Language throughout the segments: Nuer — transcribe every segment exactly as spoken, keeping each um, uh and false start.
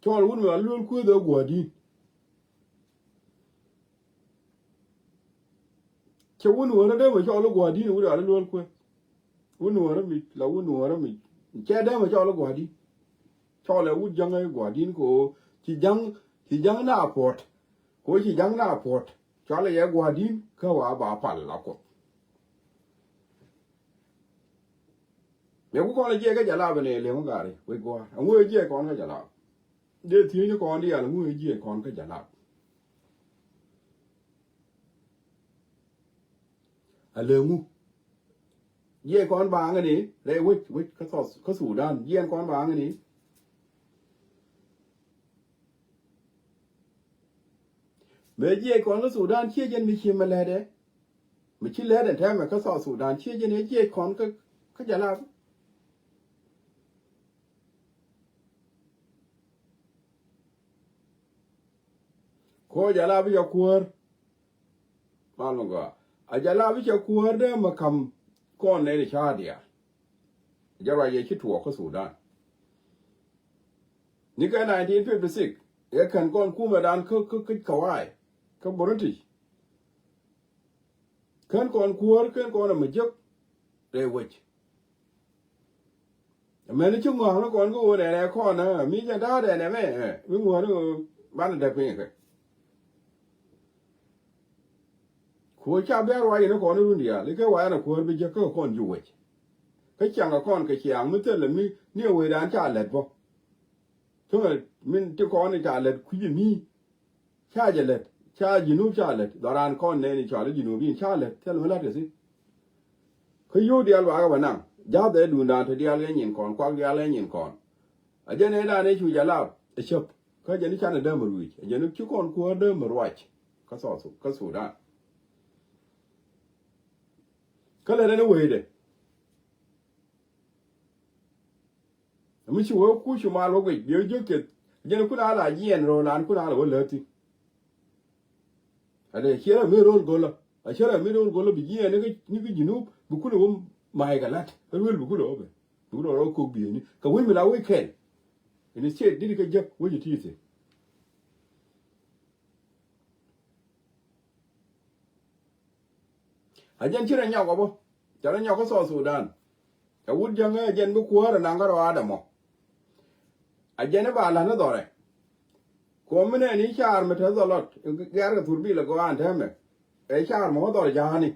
Cɔl wut mi ɣal luel kueth ɛ gua̱di̱n. Cɛ wun wärä dee mɛ cɔl i̱ gua̱di̱n wut ɣal i̱ luel kueth. Wun wärä mi la wun wärä mi cɛ dee mɛ cɔl i̱ gua̱di̱n. Cɔl ɛ wut jäŋ i̱ gua̱di̱n kɛ ɣöö ci jäŋ, ci jäŋ na puɔ̱t. Kɛ ɣöö ci jäŋ na puɔ̱t cɔl ɛ yɛ gua̱di̱n kä wa ba pal la kuoth. Mëë ku kɔn ɛ jiɛk kä jalap ɛn ɛ lëŋ ɣän gari wec gua̱a̱r ɛŋu ɛ jiɛk kɔn kä jalap. Dee thiec ni kɔn diaal ɛŋu ɛ jiɛk kɔn kä jalap. A lëŋu jiɛk kɔn baaŋ ni rɛy wec wec kä South kä Sudan jiɛn kɔn baaŋ ni. Mëë jiɛk kɔn kä Sudan ciɛ jɛn mi ci mi lɛtdɛ. Mi ci lɛtdɛ tɛmɛ kä South Sudan ciɛ jɛn ɛ jiɛk kɔn kä kä jalap. Ko jalap i̱ ca kuäär. Mal mi gɔaa a jalap i̱ ca kuäär dee mi ka̱m kɔn nɛn i̱ ca̱a̱r diaal. Jɛ ruac yɛ ci tuɔɔk kä Sudan. Ni kɛ nineteen fifty six ɛ kän kɔn kumɛdan kä kä kä Kawai kä British. Kän kɔn kuäär kän kɔn ɛmɛ jek rɛy wec. Mɛn ci ŋɔ̱a̱ŋ ni kɔn kä ɣöö nɛnɛ kɔn ɛ mi jɛ da̱a̱t ɛn ɛmɛ ɛ mi ŋuäär ni ɣöö banɛ däk piny kɛ. Kuäär ca bia ruac ni kɔn run diaal i̱ kɛ wac ɛn ɛ kuäär bi jek kä kɔn ju wec. Kä ciaŋ kɛ kɔn kɛ ciaŋ mi thilɛ mi ni ɛ wecdan ca lät bä. Cäŋɛ min ti kɔn i̱ ca lät kui̱c ɛ mi. Ca jɛ lät ca Junub ca lät dhɔran kɔn nɛɛni cɔal i̱ Junubin ca lät thil mi la̱t kɛ thi̱n. Kä yio̱w diaal wakä bɛ naŋ ja̱th ɛ duundan te diaal kɛ nyin kɔn kuak diaal kɛ nyin kɔn. A jɛn ëëdan ëë cu jalap ɛ cäp kä jɛn i̱ canɛ däm ɛ ruic a jɛn i̱ ci kɔn kuäär däm ɛ ruac. Kä South kä Sudan. Kä lät ɛn i̱ wecdɛ. Mi ci wee kuc ci mal wä guic biɛ jiök kieth. Jɛn kun a la jiɛn ro̱o̱ lan kun a la wä läti. A dee ciɛ rɛ mi ro̱o̱l go̱lä a ciɛ rɛ mi ro̱o̱l go̱lä bi jiɛn ni ki Junub bi kun a wä ma̱a̱c kɛ la̱t a luel bi kun a wä ben bi kun a wä rɔ kok bieni kɛ wec mi la wec kɛl. Ini ciɛ dit kɛ jek wec a ti̱i̱ thi̱n. A jɛn ci rɔ nyɔk ɔ bä. Ca rɔ nyɔk kä South Sudan. Ca wut jäŋä a jɛn bi kuäärä naŋ kä rɔ adɛ mɔ. A jɛn i̱ ba la̱t ni dhɔrɛ. Kuɔm mi nɛɛni caar mi te dhɔlɔt gɛ̈r kɛ thur bilɛ gɔaa ɛn täämɛ. Ɛ caar mɔ wä dhɔr ja̱a̱ni.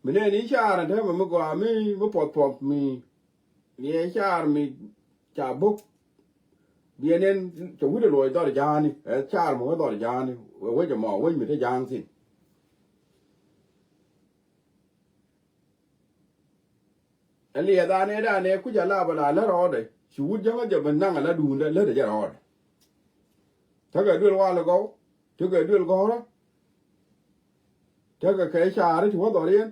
Mi nɛɛni caar ɛn täämɛ mi gɔaa mi mi puɔth puɔth mi. Ni ɛ caar mi ca bok. Biɛ nɛn cɛ wut ɛ luɔc dhɔr ja̱a̱ni ɛ caar mi wä dhɔr ja̱a̱ni. Wec ɛmɔ wec mi te ja̱a̱ŋ thi̱n. Ɛ liɛth anɛ danɛ kuc a lap ala lät rɔɔdɛ ci wut jäŋä jɛ ben naŋ ala duundɛ lät ɛ jɛ rɔɔdɛ. Tekɛ duel wal gɔw tekɛ duel gɔ̱rä. Tekɛ kɛ caari ti wä dhɔriɛn.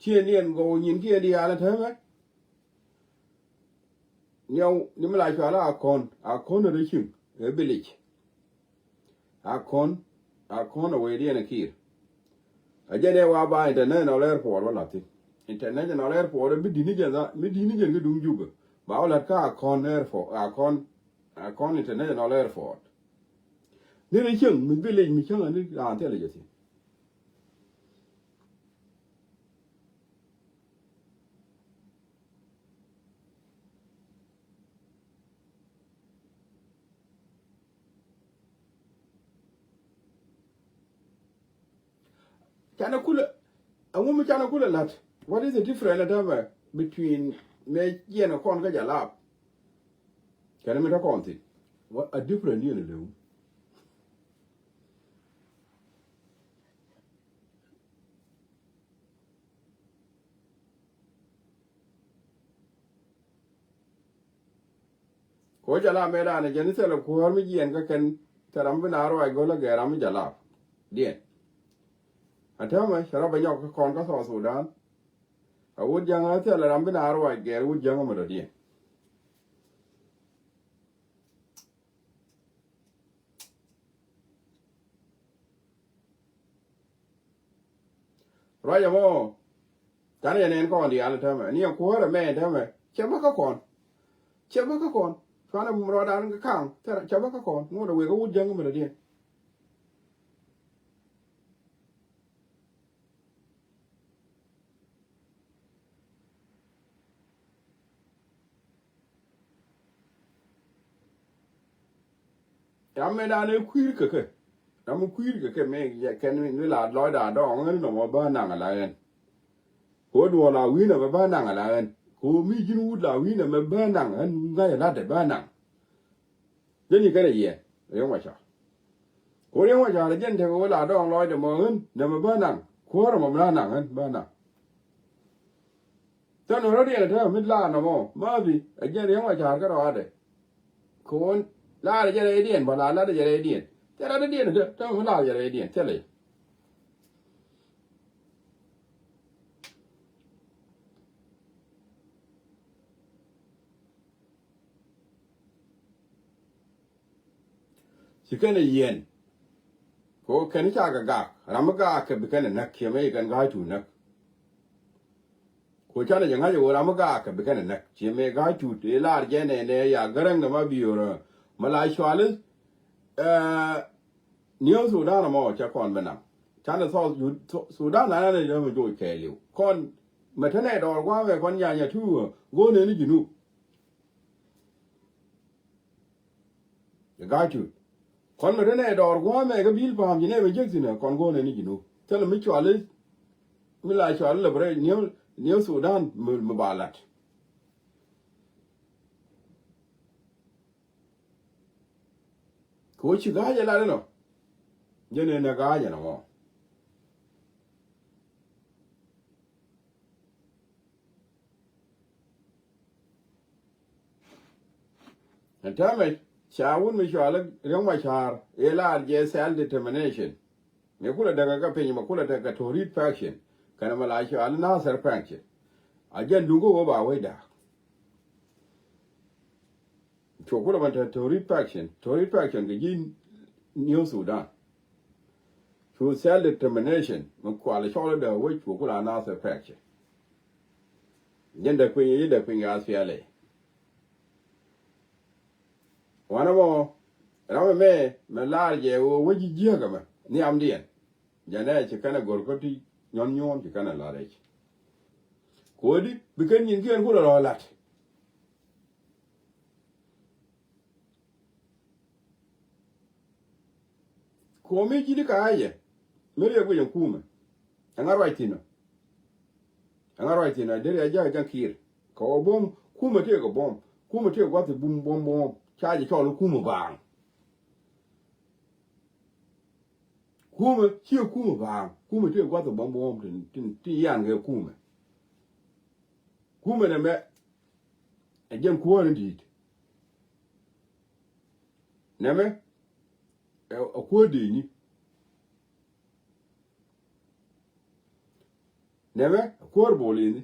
Ciëŋdiɛn gɔw nyinkiɛn diaal ɛ täämɛ. Niɛw ni mi la cual a kɔn a kɔn ɛ rɛ ciŋ ɛ bilic. A kɔn a kɔn a wecdiɛn ɛ kiir. A jɛn ɛ wa ba international airport wä lathi. International airport ɛ mi di̱t ni jɛn dha mi di̱t ni jɛn kä duŋ Jubɛ ba wä la̱t kä a kɔn airport a kɔn a kɔn international airport. Ni rɛ ciŋ mi bilic mi cäŋ ani raan thilɛ jɛ thi̱n. Canɛ kulɛ ɛŋu mi canɛ kulɛ la̱t. What is the difference ɛ täämɛ between mëë jiɛn ɛ kɔn kä jalap? Kɛn mi te kɔn thi̱n. What a different yɛn ɛ lëu. Ko jala me dan jeni thɛlɛ kuäär mi jiɛn kä kɛn thɛlɛ mi bi na ruac go̱l a gɛr ram mi jala. Diɛn. A täämɛ cɛ rɔ bɛ nyɔk kä kɔn kä South Sudan. A wut jäŋä thɛlɛ ram bi na ruac gɛr wut jäŋä mi dɔ̱diɛn. Ruac ɛmɔ. Canɛ jɛ nɛn kɔn diaal täämɛ ni ɛn kuäärɛ mɛ täämɛ cɛ makä kɔn. Cɛ bä kä kɔn. Cuanɛ rɔɔdan kä ka̱a̱ŋ. Cɛ bä kä kɔn. Ŋot a wek a wut jäŋ mi rɔ diɛn. Ram mëë dan ëë kui̱r kɛ kɛ. Ram mi kui̱r kɛ kɛ mëë kɛn mi la lɔcda dɔɔŋ ɣän nɔmɔ bä naŋ ala ɣän. Ko duɔl a wi̱n ɛmɛ bä naŋ ala ɣän. Ko mi ji̱n wut la wi̱n ɛmɛ bä naŋ ɣän ŋa̱c alatdɛ bä naŋ. Jɛn i̱ kɛnɛ yɛn Riɛk Macar. Ko Riɛk Macar jɛn tekɛ wä la dɔɔŋ lɔcdɛ mɔ ɣän nɛmɛ bä naŋ. Kuäärä mɔ bä naŋ ɣän bä naŋ. Thän rɔ diɛn ɛ täämɛ mi laar nɔmɔ ma bi ɛ jɛn Riɛk Macar kärɔadɛ. Ko̱n laar ɛ jɛn rɛydiɛn bä la lat ɛ jɛn rɛydiɛn. Thilɛ lat ɛ diɛn ɛ täämɛ mi laar ɛ jɛn rɛydiɛn thilɛ. Ci kɛn ɛ yiɛn. Ko kɛn ca kɛ gak ram mi gak kɛ bi kɛn ɛ näk kiɛ mɛ yi kɛn ga̱a̱c tuut näk. Ko canɛ jɛ ŋa̱c ɛ ɣöö ram mi gak kɛ bi kɛn ɛ näk ciɛ mɛ ga̱a̱c tuut ëë lar jɛn ɛ nɛ ya gäräŋ nɛ ma biöörä. Ma la cuali. Ni̱ew Sudan ɛmɔ cɛ kɔn bi naŋ. Canɛ South Sudan nanɛ jɛ mi joc kɛɛliw kɔn mɛ te nɛ dɔɔr gua̱a̱mɛ kɔn nyanya tuuä go̱o̱nɛ ni Junub. Ɛ ga̱a̱c tuut kɔn mɛ te nɛ dɔɔr gua̱a̱mɛ kä bil pa̱a̱m ci nɛ mɛ jek thi̱n ɛ kɔn go̱o̱nɛ ni Junub thilɛ mi cuali. Mi la cuali lɛ bi rɛy Ni̱ew Sudan mi ba la̱t. Kɛ ɣöö ci ga̱a̱c ɛ lat inɔ. Jɛn ɛ nɛ ga̱a̱c ɛn ɛmɔ. Ɛn täämɛ ca wut mi cɔal Riɛk Macar ëë lar jɛ self determination. Mëë kulɛ däk kɛ piny mɛ kulɛ däk kɛ Torit faction kɛnɛ mɛ la cɔal Nasir faction. A jɛn duŋ kä ɣöö ba wec da̱a̱k. Cu kulɛ mɛ te Torit faction, Torit faction kɛ ji̱ New Sudan. Cu self determination mɛ kual cɔl dee wec cu kulɛ a Nasir faction. Jɛn dee piny, jɛn dee piny kɛ S P L A. Wanɛ mɔ ram ɛmɛ mɛ lar jɛ ɣöö wec ji̱ jiääk ɛmɛ nhiamdiɛn. Jɛn ɛ ci kɛn ɛ gör kä ti nyɔn nyuɔ̱ɔ̱n ci kɛn ɛ lar ɛ ci. Ko̱di bi kɛn nyin kiɛn kulɛ rɔ lat. Ko̱mi ji̱ di ka ayɛ mi riɛk wi̱c ɛn kumɛ. Ɛŋa ruac thi̱n ɔ? Ɛŋa ruac thi̱n ɔ deri a ja̱a̱c kɛn kiir kɛ wä buɔ̱m kumɛ tëëkɛ buɔ̱m kumɛ tëëkɛ gua̱th i̱ bum buɔ̱m buɔ̱m ca jɛ cɔl i̱ kumɛ baaŋ. Kumɛ ciɛ kumɛ baaŋ kumɛ tëëkɛ gua̱th i̱ buɔ̱m buɔ̱m tin tin tin yan kɛ kumɛ. Kumɛ nɛmɛ ɛ jɛn kuäär in di̱i̱t. Nɛmɛ ɛ ɛ kuäär di̱i̱ni. Nɛmɛ ɛ kuäär bol i̱ni.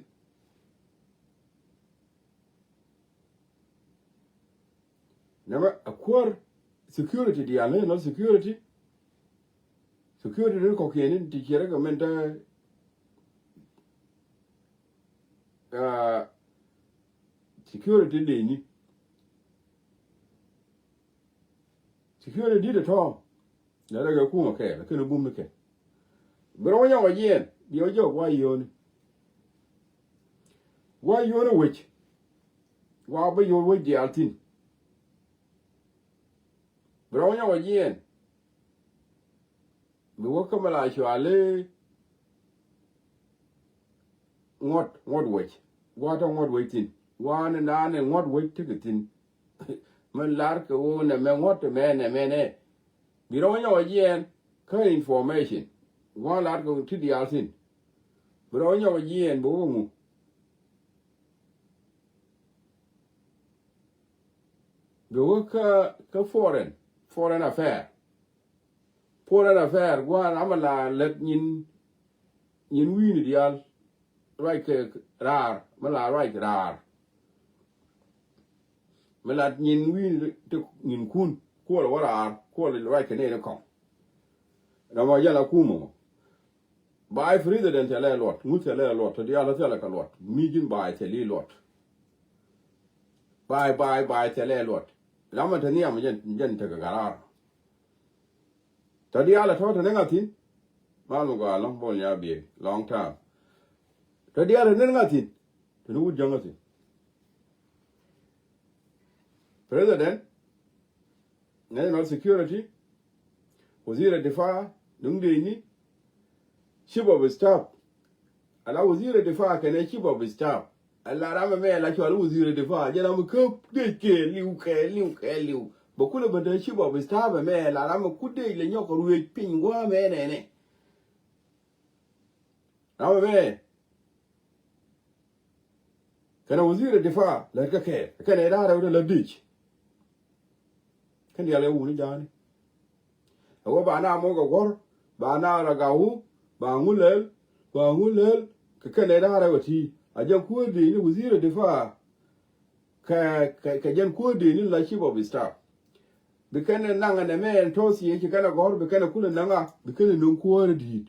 Nɛmɛ ɛ kuäär security diaal ni nɔ security. Security ni kɔkiɛni ti ciɛ rɛ kɛ mɛn te security deni. Security dit ɛ tɔ̱. Nɛ rɛ kɛ kumɛ kɛ lakin bum ni kɛ. Bi rɔ wä nyɔk ɛ jiɛn bi wä jɔk wa yio̱ni. Wa yio̱ni wec. Wa bä yio̱n wec diaal thi̱n. Bi rɔ wä nyɔk ɛ jiɛn. Bi wä kä mi la cuali ŋuɔ̱t ŋuɔ̱t wec. Gua̱a̱tɔ ŋuɔ̱t wec thi̱n gua̱a̱ni naani ŋuɔ̱t wec tekɛ thi̱n. Mi lar kɛ wä nɛ mɛ ŋuɔ̱t mɛ nɛ mɛ nɛ. Bi rɔ wä nyɔk jiɛɛn kä information gua̱a̱n lar kɛ ti diaal thi̱n. Bi rɔ wä nyɔk jiɛɛn bi wä ŋu. Bi wä kä kä foreign foreign affair. Foreign affair gua̱a̱n amɛ la lät nyin nyin wi̱i̱ni diaal. Ruac kɛ raar mi la ruac raar. Mi la nyin wi̱i̱ni ti nyin kun kuɔl wä raar kuɔl ruac kɛ nɛɛni kɔŋ. Nɔmɔ jɛ la kumɔ. Baai president thilɛ luɔt ŋut thilɛ luɔt ti diaal thilɛ kɛ luɔt mi ji̱n baai thilɛ luɔt. Ba̱a̱y, ba̱a̱y, ba̱a̱y thilɛ luɔt. Lamɛ te nhiam jɛn, jɛn tekɛ garar. Tɔ diaal ɛ tɔ̱ te ni ŋa̱thi̱n. Mal mi gɔaa lɔ̱ŋ bol nya biek lɔ̱ŋ ta̱a̱. Tɔ diaal ɛ te ni ŋa̱thi̱n. Te ni wut jäŋ ŋa̱thi̱n. President, National Security, Wazir Difaa, duŋdeni, Chief of Staff. Ala Wazir Difaa kɛnɛ Chief of Staff. Ala ram ɛmɛ la cɔal Wazir Difaa, jɛ ram kä dec kɛ liw, kɛ liw, kɛ liw. Bɛ kulɛ bɛ te Chief of Staff ɛmɛ, la ram ɛ ku dec lɛ nyɔk ruec piny gua̱a̱ mɛ nɛnɛ. Ram ɛmɛ kɛnɛ Wazir Difaa lät kä kɛɛl, kɛnɛ idaarɛ wä te lät dec. Kɛn diaal ɛ wuni ja̱a̱ni. Ɛ wä ba na mok ɛ guɔ̱r, ba na ragawu, ba ŋu lɛl, ba ŋu lɛl, kɛ kɛn idaarɛ wä ti. A jɛ kuäär dec ni Wazir Difaa, kɛ, kɛ, kɛ jɛn kuäär dec ni la Chief of Staff. Bi kɛn ɛ naŋ ɛ nɛmɛ ɛn tɔ̱ thiec ci kɛn ɛ gɔ̱r, bi kɛn ɛ kulɛ naŋ a, bi kɛn ɛ no̱ŋ kuäär ɛ di̱i̱t.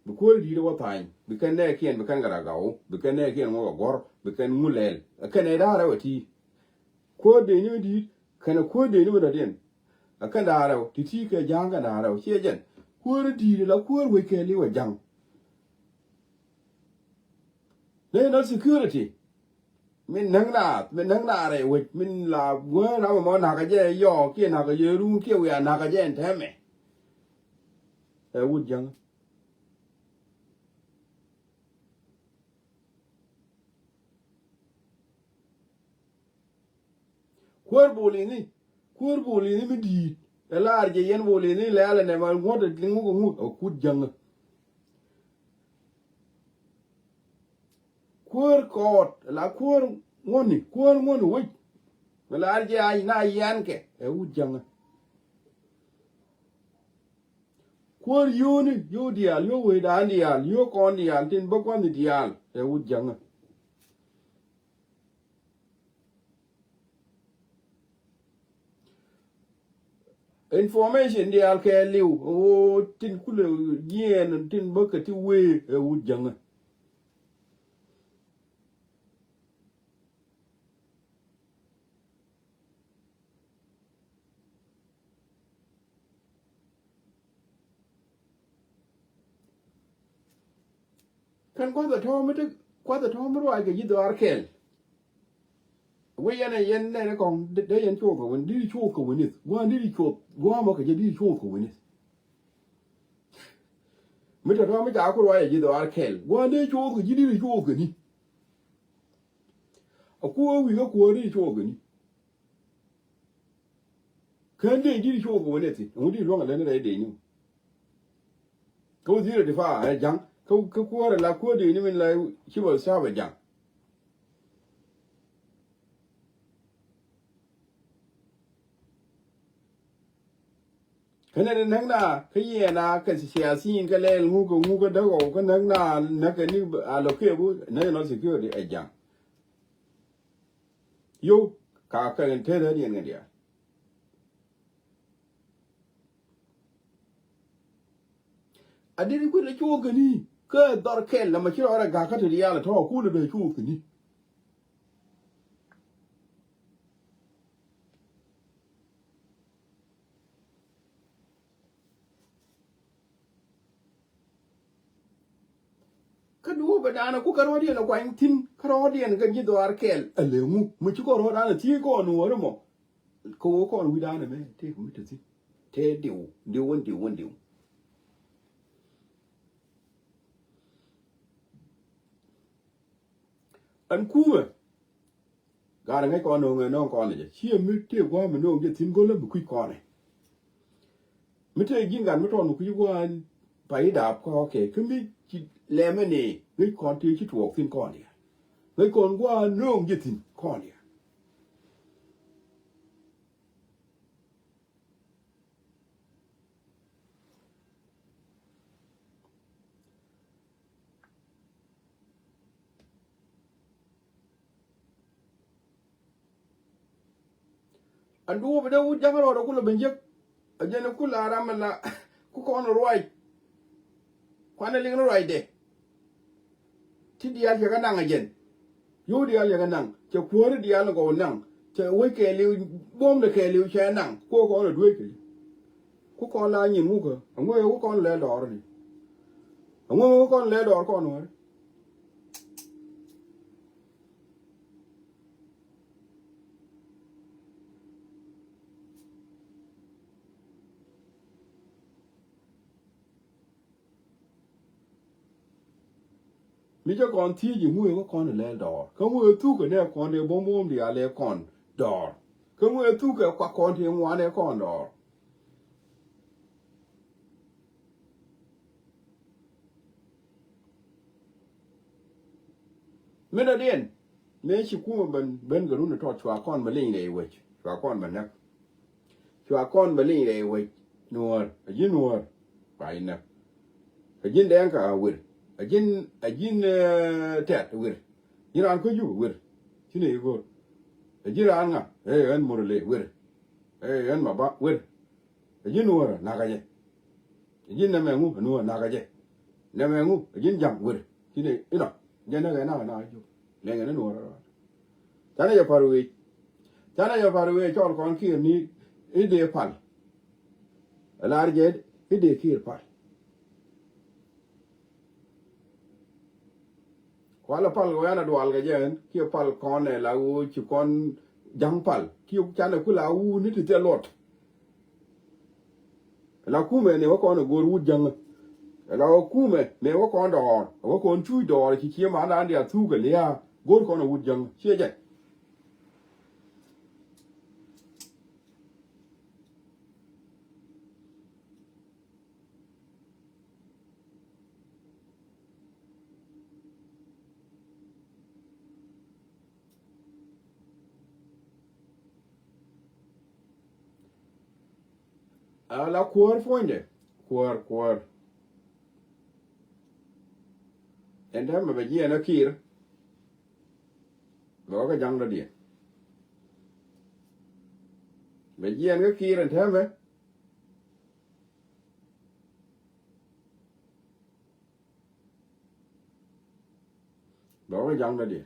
Bi kuäär di̱i̱t wä tha̱a̱ny, bi kɛn nɛɛkiɛn, bi kɛn kɛ ragaw, bi kɛn nɛɛkiɛn ŋuɔk ɛ guɔ̱r, bi kɛn ŋu lɛl. Ɛ kɛn ɛ da̱a̱r ɛ wä ti. Kuäär dee ni mi di̱i̱t, kɛn ɛ kuäär dee ni mi dɔ̱diɛn. Ɛ kɛn da̱a̱r ɛ wä ti ti kɛ ja̱a̱ŋ kɛn da̱a̱r ɛ wä ciɛ jɛn. Kuäär di̱i̱t la kuäär wec kɛ li̱w ɛ ja̱ŋ. National security. Min näk naath, min näk naath rɛy wec, min la guäär ram ɛmɔ nakä jɛ yɔɔk, kiɛ nakä jɛ ruun, kiɛ wiaa nakä jɛ ɛn tɛmɛ. Ɛ wut jäŋä. Kuäär bolini, kuäär bolini mi di̱i̱t. Ɛ laar jɛ yɛn bolini lɛɛl ɛnɛ ma ŋuɔ̱t ɛ ŋuk ɛ ŋuk ɛ kut jäŋä. Kuäär kɔɔt la kuäär ŋuɔ̱ni, kuäär ŋuɔ̱ni wec. Mi laar jɛ a na yiankɛ ɛ wut jäŋä. Kuäär yio̱o̱ni, yio̱o̱ diaal, yio̱o̱ wecdan diaal, yio̱o̱ kɔn diaal tin bä kua̱ni diaal ɛ wut jäŋä. Information diaal kɛ li̱w ɣöö tin kulɛ jiɛɛn tin bä kɛ ti wee ɛ wut jäŋä. Kɛn kuath ɛ tɔ̱ mi ti kuath ɛ tɔ̱ mi ruac kɛ ji̱ dhɔaar kɛl. Wec yɛn ɛ yɛn nɛn ɛ kɔŋ dee yɛn cuɔth kɛ wen di̱t cuɔth kɛ wen ith gua̱a̱n di̱t cuɔth gua̱a̱n mɔ kɛ jɛ di̱t cuɔth kɛ wen ith. Mi tɔ̱tɔ̱ mi ca ku ruac ɛ ji̱ dhɔaar kɛl gua̱a̱n dee cuɔth kɛ ji̱ di̱t cuɔth kɛ ni. A kuäär wi̱i̱ kä kuäär di̱t cuɔth kɛ ni. Kään dee ji̱ di cuɔth kɛ wä nɛ thi̱n ɛŋu di luäŋ a lät ni rɛy dee ni. Kä wä dhi̱i̱r a di fa ɛ ja̱ŋ kä kuäär a la kuäär dee ni min la ci bä sap ɛ ja̱ŋ. Kä nɛ di näk na kä yɛn a kɛ siasin kä lɛl ŋuk kä ŋuk kä däk ɔ kä näk na näk kɛ ni a lɔ kiɛ bu national security ɛ ja̱ŋ. Yow ka kɛ ŋɛn te rɛn yɛn ŋɛn diaal. A deri kui̱n a cuɔɔk kɛ ni kä dhɔr kɛl na ma ci rɔɔdɛ ga̱a̱k kä te diaal a tɔ̱ a kuul a dee cuɔɔk kɛ ni. Kä duɔ̱ɔ̱p ɛ da̱a̱n ɛ ku kä rɔ̱ɔ̱diɛn ɛ kuany thi̱n kä rɔ̱ɔ̱diɛn kä ji̱ dhɔaar kɛɛl ɛ lëŋu mi ci kɔ rɔ̱ɔ̱dan ɛ thiec kɔn nuɔ̱ɔ̱ri mɔ. Kä wä kɔn wi̱dan ɛmɛ tëëk mi te thi̱n tëë diw diw wän diw wän diw. Ɛn kumɛ. Gaat ŋäc kɔn no̱o̱ŋ ɛ nɔŋ kɔn ɛ jɛ ciɛ mi tëë gua̱a̱m mi no̱o̱ŋ jɛ thi̱n go̱lä mi kui̱c kɔn ɛ. Mi tëë ji̱n gat mi tɔn mi kui̱c gua̱a̱n pay i̱ daap kɔɔk kɛ kä mi ci lɛmɛ ni ŋäc kɔn tëë ci tuɔɔk thi̱n kɔn diaal. Ŋäc kɔn gua̱a̱n no̱o̱ŋ jɛ thi̱n kɔn diaal. Ɛn duɔ̱ɔ̱p ɛ dee wut ja̱ŋ rɔɔdɛ kulɛ ben jek. Ɛ jɛn ɛ kul a ram ɛ la ku kɔn ruac. Kuanɛ liŋ ni ruacdɛ. Ti diaal cɛ kɛ naŋ ɛ jɛn. Yio̱w diaal cɛ kɛ naŋ cɛ kuääri diaal ni gɔw naŋ. Cɛ wec kɛɛliw, buɔ̱mdɛ kɛɛliw cɛ naŋ, ku kɔn ɛ duec kɛ. Ku kɔn la nyin ŋukä, aŋuɛ ku kɔn lɛ dɔɔr ni. Aŋuɛ ku kɔn lɛ dɔɔr kɔn wɛr. Mi cä kɔn thiec i̱ ŋu ɛ kä kɔn ɛ lɛl dɔɔr. Kä ŋu ɛ thuk ɛ nɛ kɔn dee buɔ̱m buɔ̱m diaal ɛ kɔn dɔɔr. Kä ŋu ɛ thuk ɛ kuak kɔn ti ŋuan ɛ kɔn dɔɔr. Min dɔ̱diɛn mëë ci kumɛ ben, ben kɛ run ɛ tɔt cua kɔn bɛ liny rɛy wec, cua kɔn bɛ näk. Cua kɔn bɛ liny rɛy wec, nuɔ̱ɔ̱r, a ji̱n nuɔ̱ɔ̱r, ba inɛ. A ji̱n dɛŋ ka wir, a ji̱n, a ji̱n, eh, tɛt wir. Ji̱n raan kä jup wir, ci ni i̱ go̱r. A ji̱n raan ŋa, eh, ɛn murle wir. Eh, ɛn ma ba wir. A ji̱n nuɔ̱ɔ̱r, nakä jɛ. A ji̱n nɛmɛ ŋu, a nuɔ̱ɔ̱r, nakä jɛ. Nɛmɛ ŋu, a ji̱n ja̱ŋ wir. Ci ni inɔ, jɛ näk ɛ nakä nakä jup. Lɛŋɛ ni nuɔ̱ɔ̱r rɔɔd. Canɛ jɛ pa̱r wec. Canɛ jɛ pa̱r wec cɔl kɔn kiɛ ni i̱ dee pal. Ɛ lar jɛ i̱ dee kiɛ pal. Kualɛ pal kɛ wɛn a dual kɛ jɛ ɛn kiɛ pal kɔn ɛ la ɣöö ci kɔn ja̱ŋ pal kiɛ canɛ ku la wuni ti thil luɔt. La kumɛ ni wä kɔn a go̱o̱r wut jäŋä. La wä kumɛ ni wä kɔn dɔɔr wä kɔn cuc dɔɔr ci cie man an dia thuk a liaa go̱o̱r kɔn a wut jäŋä ciɛ jɛ. Ala kuäär puɔ̱nydɛ kuäär kuäär. Ɛn täämɛ bɛ jiɛn ɛ kiir. Bɛ wä kä ja̱ŋ dɔ̱diɛn bɛ jiɛn kä kiir ɛn täämɛ. Bɛ wä ja̱ŋ dɔ̱diɛn.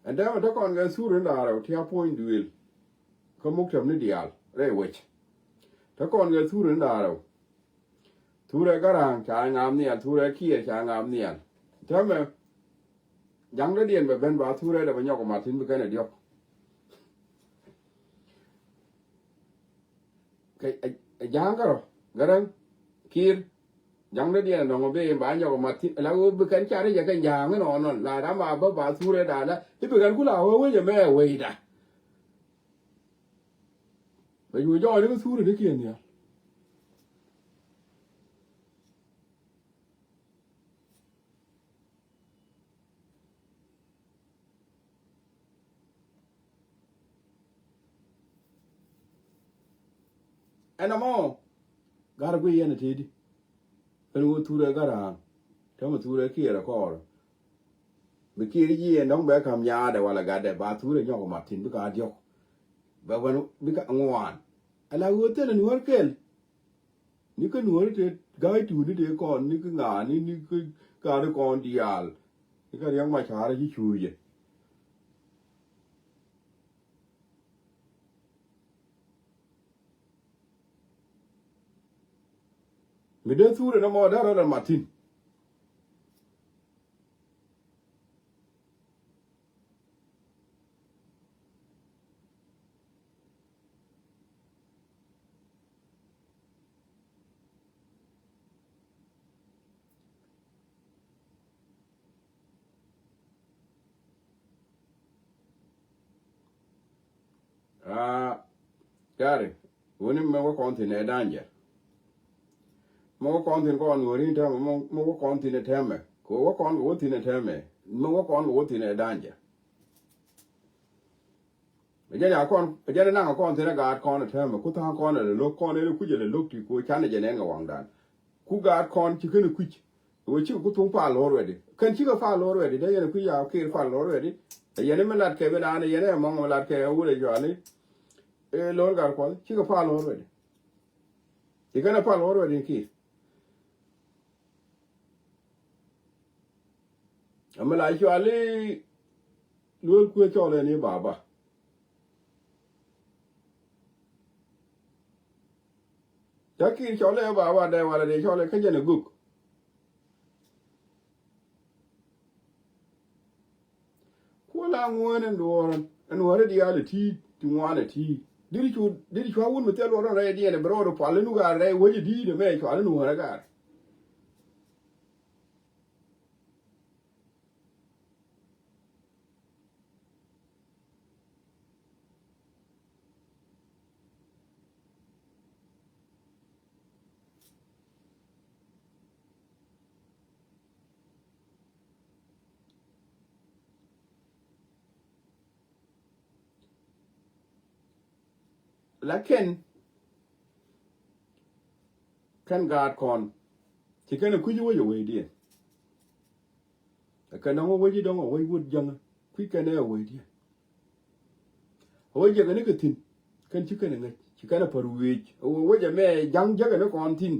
Ɛn dee mɛ te kɔn kɛ thur in da̱rɛ wä ti a puɔ̱ny duëël. Kä muk tɛm ni diaal rɛy wec. Te kɔn kɛ thur in da̱rɛ wä. Thurɛ Gara̱a̱ŋ ca ŋa̱a̱m nhial, thurɛ Kiɛɛr ca ŋa̱a̱m nhial. Täämɛ ja̱ŋ dɔ̱diɛn bɛ ben ba thurɛ dɛ bɛ nyɔk mat thi̱n bi kɛn ɛ diɔ̱k. Kɛ ɛ ja̱a̱ŋ kärɔ Gara̱a̱ŋ Kiɛɛr ja̱ŋ dɔ̱diɛn ɛ nɔŋ ɛ ben ba nyɔk mat thi̱n la ɣöö bi kɛn car i̱ jɛ kɛn ja̱a̱ŋ inɔnɔ la ram a bä ba thurɛ da̱a̱ la i̱ bi kɛn ku la ɣöö wec ɛmɛ ɛ wecda. Bɛ cu jɔɔc ni kä thuri ni kiɛn nhial. Ɛn ɛmɔ gat ɛ guiy yɛn ɛ tëëdi. Pen ɣöö thurɛ Gara̱a̱ŋ täämɛ thurɛ Kiɛɛr ɛ kɔɔr. Bi Kiɛɛr ji̱ ɛn dɔ̱ŋ bɛ ka̱m nyaadɛ walɛ gatdɛ ba thurɛ nyɔk ɛ mat thi̱n bikɛ a diɔ̱k. Bɛ wän bikɛ ŋuan. Ala ɣöö thilɛ nuäär kɛl. Ni kä nuɔ̱ɔ̱ri te ga̱a̱c tuuni te kɔn ni kä ŋa̱a̱ni ni kä ka̱ri kɔn diaal. Ni kä Riɛk Macar ci cuucɛ. Mi dee thurɛ ni mɔ dee rɔ lɛ mat thi̱n. Aa, cari wuni mɛ wä kɔn thi̱n ɛ danger. Mɛ wä kɔn thi̱n kɔn wä rin tɛmɛ mɛ wä kɔn thi̱n ɛ tɛmɛ kɛ wä kɔn kɛ wä thi̱n ɛ tɛmɛ mɛ wä kɔn kɛ wä thi̱n ɛ danger. Ɛ jɛn a kɔn ɛ jɛn a naŋ a kɔn thi̱n ɛ gaat kɔn ɛ tɛmɛ ku tha̱a̱ŋ kɔn ɛ lɛ lo̱k kɔn ɛ lɛ kui̱c ɛ lɛ lo̱k ti ku can ɛ jɛn ɛn kɛ waŋdan. Ku gaat kɔn ci kɛn kui̱c. Wee cikɛ ku thuŋ pal already. Kɛn cikɛ pal already dee yɛn kui̱ ya kir pal already. Ɛ yɛn mi lat kɛ bi naan ɛ yɛn ɛ mɔŋ mi lat kɛ wut ɛ juali. Ɛ lor gat kuɔth cikɛ pal already. Ci kɛn ɛ pal already kir. Ɛmɛ la cɔali Luel Kuëë cɔl ɛn i̱ baba. Ca Kiir cɔl ɛ baba dee walɛ dee cɔl ɛ kä jɛn ɛ gök. Kuɔ la ŋueen ɛn duɔɔr ɛn wä rɛ diaal ɛ ti̱i̱t ti ŋuan ɛ ti̱i̱t. Diri cu diri cua wun mi thil luɔr ɛn rɛy diɛn ɛ bi rɔɔd ɛ pual ɛn wä gaar rɛy wec ɛ di̱i̱t ɛmɛ cɔal ɛn wä rɛ gaar. Lakin kɛn gaat kɔn ci kɛn ɛ kui̱c wec ɛ wecdiɛn. Ɛ kɛn dɔ̱ŋ ɛ wec i̱ dɔ̱ŋ ɛ wec wut jäŋä kui̱c kɛn ɛ wecdiɛn. Ɛ wec jäkɛ ni kɛ thi̱n kɛn ci kɛn ɛ ŋäc ci kɛn ɛ pär wi̱i̱c ɛ wec wec ɛmɛ ja̱ŋ jäkɛ ni kɔn thi̱n.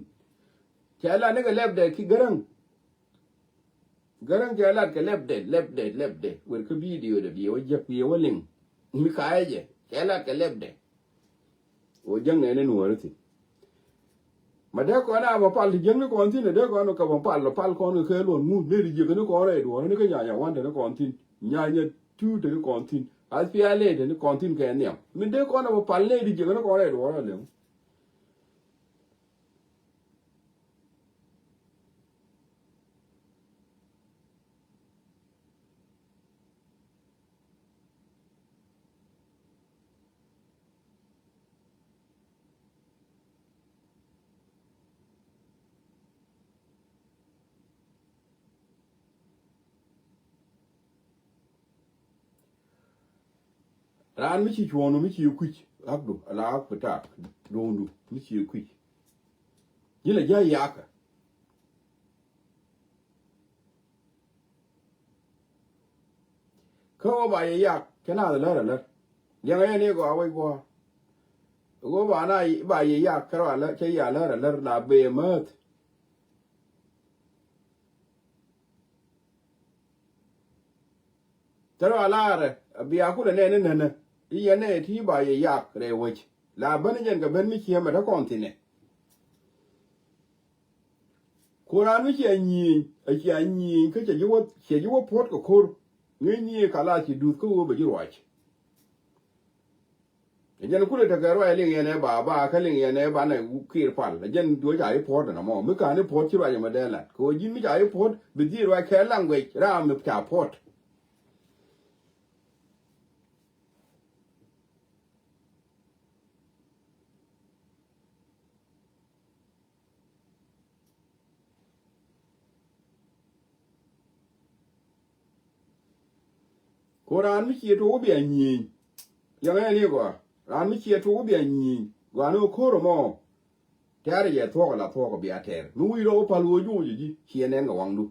Cɛ la ni kɛ lɛpdɛ ki Gäräŋ. Gäräŋ cɛ lat kɛ lɛpdɛ lɛpdɛ lɛpdɛ wer kä bidio dɛ biɛ wä jek biɛ wä liŋ. Mi kayɛ jɛ cɛ lat kɛ lɛpdɛ. Wä jäŋ nɛn in wä ri thi̱n. Ma dee kɔn a ma pal ti jäŋ ni kɔn thi̱n dee kɔn kɛ ma pal pal kɔn kɛ kɛ luɔn ŋun dee ri jiɛk ni kɔn rɛy duɔr ni kä nyanya wan te ni kɔn thi̱n nyanya tu te ni kɔn thi̱n. Ath pia lɛ te ni kɔn thi̱n kɛ nhiam min dee kɔn a ma pal lɛ ri jiɛk ni kɔn rɛy duɔr a lɛŋ. Raan mi ci cuɔ̱ɔ̱ŋdu mi ci kui̱c ɣakdu ala ɣak bi taak duɔ̱ɔ̱ŋdu mi ci kui̱c. Ji̱n a ja̱ yakä. Kä ɣöö ba yɛ yak cä naath lär alär. Liɛŋɛ yɛn i̱ gɔaa wec gua̱a̱. Ɣöö ba na ba yɛ yak kärɔa lär cä ya lär alär la bëë mäth. Tärɔa laarɛ a bia kulɛ nɛn inänä i̱ yɛn nɛ ti ba yɛ yak rɛy wec. La ben jɛn kɛ ben mi ciɛmɛ te kɔn thinɛ. Ku raan mi cia nyieny a cia nyieny kä cia ji̱ wä cia ji̱ wä puɔ̱t kɛ ko̱r. Ŋäcni ɛ kala ci duth kä ɣöö bɛ ji̱ ruac. Ɛ jɛn kulɛ tekɛ ruac liŋ yɛn ɛ ba ba kä liŋ yɛn ɛ banɛ Kiir pal ɛ jɛn duɔ̱c ca ji̱ puɔ̱t ɛn ɛmɔ mi ka̱n i̱ puɔ̱t ci ruac ɛmɛ dee lat kɛ ɣöö ji̱n mi ca ji̱ puɔ̱t bi dhil ruac kɛ language ram mi ca puɔ̱t. Ku raan mi cie tuɔk wä bia nyieny. Liɛŋɛ ni gɔaa raan mi cie tuɔk wä bia nyieny gɔaa ni ɣä ko̱r ɛmɔ. Tɛ̈rɛ jɛ thuɔ̱k ala thuɔ̱k bia tɛr mi wi̱i̱ rɔ wä pal ɣöö juuc ji̱ ciɛ nɛn kɛ waŋdu.